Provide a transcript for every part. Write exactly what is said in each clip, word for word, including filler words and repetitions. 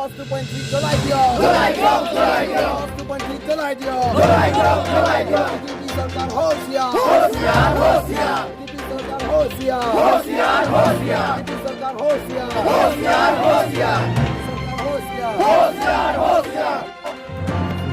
Clause two point three জ্বলাই দিয়ক। জ্বলাই দিয়ক, জ্বলাই দিয়ক। Clause two point three জ্বলাই দিয়ক। জ্বলাই দিয়ক, জ্বলাই দিয়ক। বিজেপি চৰকাৰ হুঁচিয়াৰ। হুঁচিয়াৰ, হুঁচিয়াৰ। বিজেপি চৰকাৰ হুঁচিয়াৰ। হুঁচিয়াৰ, হুঁচিয়াৰ। বিজেপি চৰকাৰ হুঁচিয়াৰ। হুঁচিয়াৰ, হুঁচিয়াৰ। বিজেপি চৰকাৰ হুঁচিয়াৰ। হুঁচিয়াৰ, হুঁচিয়াৰ।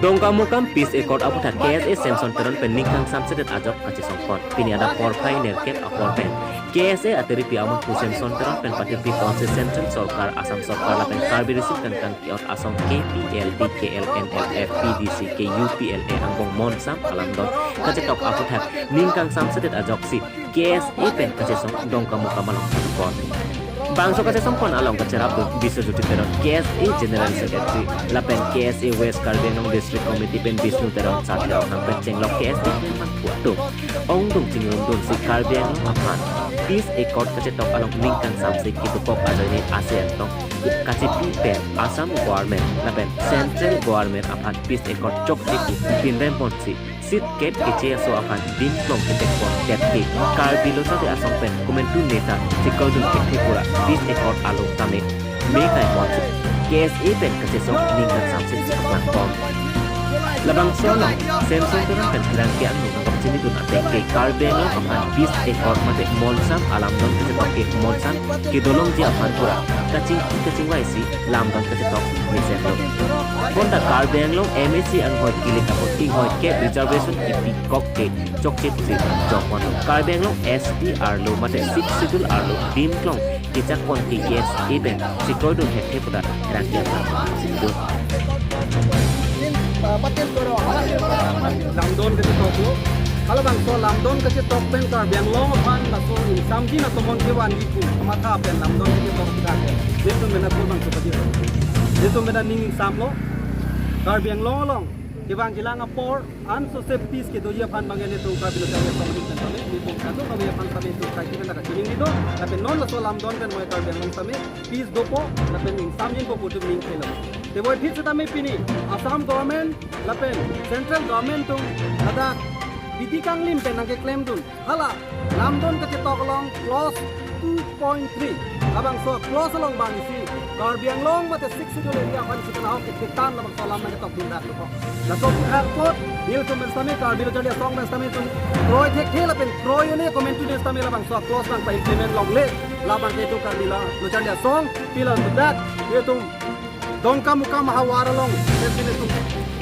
Dongkamukam Peace Accord aphuthak K S A Samson Teron pen ning kangsamsedet ajok kachesongpon. Pini adap porphai nerkep apor pen K S A ateripi amanghu Samson Teron pen patirpi ponsi Central Sorkar, Assam Sorkar lapen Karbi Riso Kangkang ke-ot asong K P L D, K L N L F, P D C, K U P L A angbong monsam alamdon kachetok aphuthak ning kangsamsedet ajoksi K S A pen kachesong Dongkamukam along pon. Bangso kachesongpon along kacherapdun Biswajyoti Teron, K S A General Secretary, lapen K S A West Karbi Anglong District Committee pen Bishnu Teron, Sathi Ronghang pen chenglok K S A pen manghu atum ongdung chingrumdunsi Karbi Anglong aphan Peace Accord kachetok along ning kangsamse kedokok ajoine ase antong kachipi pen Assam Government lapen Central Government aphan Peace Accord chokche pu pinrem ponsi seat kep keche aso aphan dimklong ketekpon tepke Karbi Lo Charli Asong pen komantu neta chikordun thekthe pura Peace Accord along tame me kai monsi K S A pen kachesong ning kangsamse chepaklang pon. Labangso along Samson Teron pen pherangke angno nangpachinidun ateng ke Karbi Anglong aphan Peace Accord mate monsam alamdon kachetok ke monsam kedolongji aphan pura kachingki kachingvaisi lamdon kachetok mesenlo. Bonta Karbi Anglong M A C anghoi kilik apot inghoi kep reservation kipikok ke chokche pusi jongponlo. Karbi Anglong S T arlo mate Sixth Schedule arlo dimklong kechakpon ke K S A pen chikordun thekthe puta rangke aphan singdun. Lamdon kachetoklo. Halabangso lamdon kachetok pen Karbi Anglong aphan laso ingsamjin atomon kevanji pu kamatha pen lamdon kachetok kita pen. Netum mena kol bangso pajir. Netum mena ning ingsamlo. Karbi Anglong along kevang kelang apor anso safety kedoji aphan bangke netum Karbi Lo Charli Asong pen tame netum kadokave aphan tame netum kaiki pen kachini do. Lapen non laso lamdon pen moi Karbi Anglong tame peace dopo lapen ingsamjinpo pu netum ning thelo. Teboi thit setame pini Assam Government lapen Central Government atum ladak bidi kanglim pen nangkeklemdun. Hala lamdon kachetok along clause two point three. Labangso clause along bang isi Karbi Anglong mate Sixth Schedule area aphan isi kanahok kethetan labangso alam nangketokdun dak lo. Laso aphuthak apot nelitum pen setame Karbi Lo Charli Asong pen setame netum kroi thekthe lapen kroi un-e komantu nelitum setame labangso clause nangpa-implement longle. Labangke netum Karbi Lo Charli Asong pilo dak netum Dongkamukam ahavar along pensi netum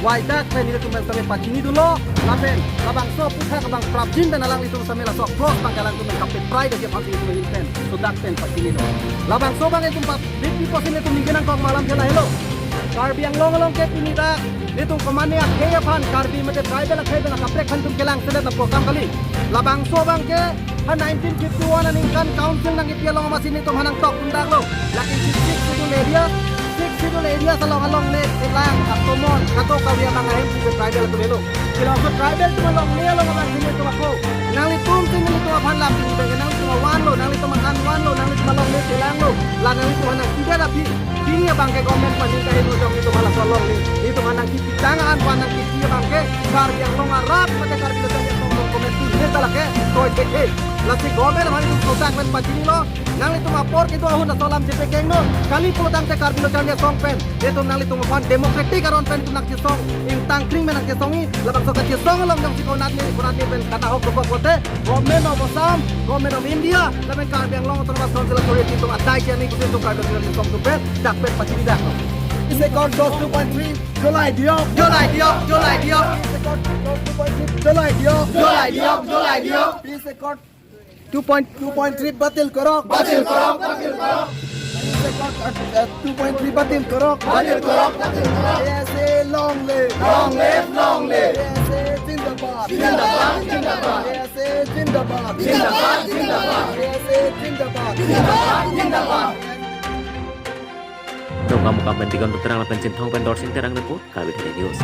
waidak pen netum pen setame pachinidunlo lapen labangso aphuthak abang prapjin pen alanglitum setame laso clause abangke alangtum pen kapeprai dake aphansi netum ahin pen sudak pen pachinido. Labangso abang netum pa big pipo si netum ningje nangkok ma alam ke lahelo. Karbi Anglong along ke pini dak netum komatne akhei aphan Karbi mate tribal akhei pen akaprek aphan netum kelangselet lapu akam kali. Labangso abangke ha nineteen fifty-one aningkan council nangkipi along amatsi netum ha nangtokdun daklo. Lake isi Sixth Schedule area, Sixth Schedule area along alongle kelang atomon kadokave abang ahem pu tribal atum helo. Kelangso tribal atum alongle along abangsi netum ako. Nanglitum si nanglitum aphan lam pini abangke nanglitum avanlo, nanglitum akan vanlo, nanglitum alongle kelanglo. La nanglitum ha nangkipi aphi. Pini abangke government aphan ning kaheno jok netum hala solong ni. Netum ha nangkipi tang an aphan nangkipi abangke Karbi Anglong arat mate Karbi Lo Charli Asong komantu neta lake kroi thekthe. Lasi government aphan netum sudak pen pachinilo. Nanglitum apor kedo ahut laso alam chepekengnon. Kali pulotangte Karbi Lo Charli Asong pen netum nanglitum aphan democratic aron pen netum nangchesong. Ingtang kring pen nangchesongji. Labangso kachesong along jongsi konatne konatne pen kanahok dokok pulote Government of Assam, Government of India, lapen Karbi Anglong Autonomous Council Authority atum adai chini pusi netum Karbi Anglong atum pen dak pen pachini dak. Peace Accord clause two point three জ্বলাই দিয়ক। জ্বলাই দিয়ক, জ্বলাই দিয়ক। Peace Accord clause two point three জ্বলাই দিয়ক। জ্বলাই দিয়ক, জ্বলাই দিয়ক। Peace Accord two point, two point three বাতিল কৰক। বাতিল কৰক, বাতিল কৰক। Peace Accord, আহ, আহ, two point three বাতিল কৰক। বাতিল কৰক, বাতিল কৰক। K S A long live। Long live, long live। K S A জিন্দাবাদ। জিন্দাবাদ, জিন্দাবাদ। K S A জিন্দাবাদ। জিন্দাবাদ, জিন্দাবাদ। K S A জিন্দাবাদ। জিন্দাবাদ, জিন্দাবাদ। Dongkamukam pen Digon Terang lapen Chinthong pen Dorsing Terang report, Karbi Daily News.